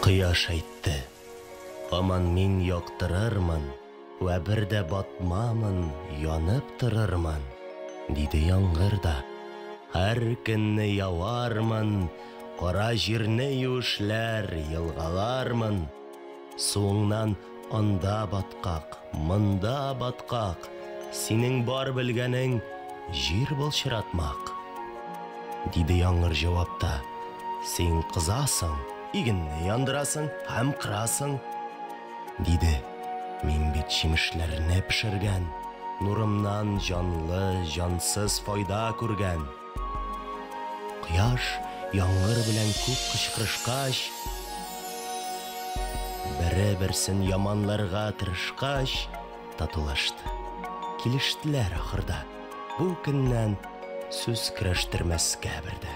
Кояш әйтте: Һаман мин яктырырмын вә бер дә батмамын, янып торырмын. Диде яңгыр да: Һәр көнне явармын, кара җирне юешләр, елгалармын. Суыңнан анда баткак, монда баткак, синең бар белгәнең җир былчыратмак. Диде яңгыр җавапта: Син кызасың, игенне яндырасың һәм кырасың. Диде: Мин бит җимешләрне пешергән, нурымнан җанлы, җансыз файда күргән. Кояш яңгыр белән күп кычкырышкач, бере-берсен яманларга тырышкач, татулашты. Килештеләр ахырда. Бу көннән сүз көрәштермәскә бер дә.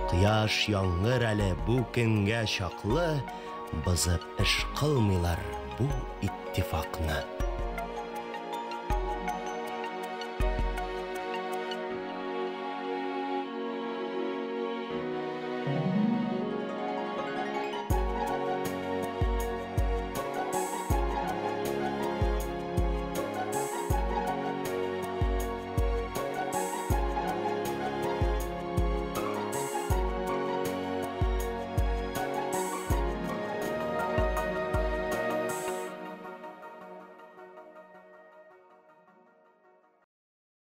Кояш, яңгыр әле бу көнгә чаклы бозып эш кылмыйлар бу иттифакны.